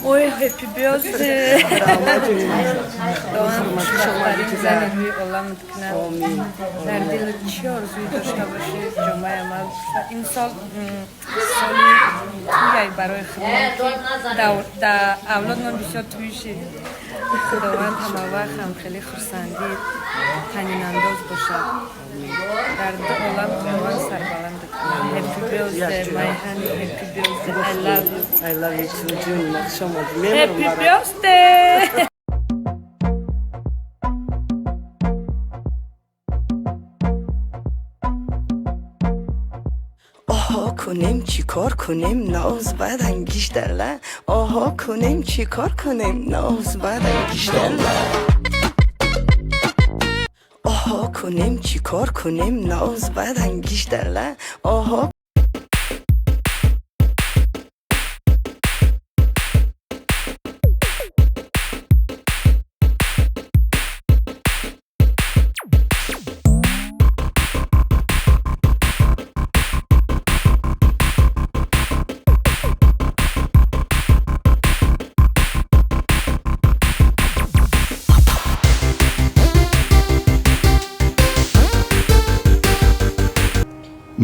Ой, happy birthday! Худованд хушбахттарин зани рӯи оламат кунад. Дар дилат чӣ орзуе дошта бошӣ, ҷомаи амал пӯшад. Ин сол соли тӯяй барои худмон, ки дар авлодмон бисёр тӯй шид. Худованд ҳамавақт ҳамхеле хурсандӣ танинандоз бошад. Дар ду олам Худованд сарбаландат кунад. Happy birthday, my honey, happy birthday, I love you. I love you too, ҷун. Хуш омадӣ. Happy birthday! Оҳо кунем, чӣ кор кунем, ноз бадангиш дала. Оҳо кунем, чӣ кор кунем, ноз бадангиш дала. Оҳо кунем, чӣ кор кунем, ноз бадангиш дала. Оҳо.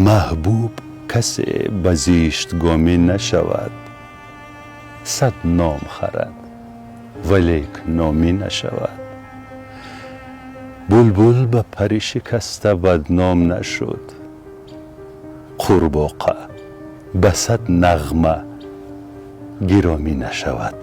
Маҳбуб касе ба зиштгомӣ нашавад, сад ном харад, валек номӣ нашавад. Булбул ба пари шикаста бадном нашуд, қурбоқа ба сад нағма гиромӣ нашавад.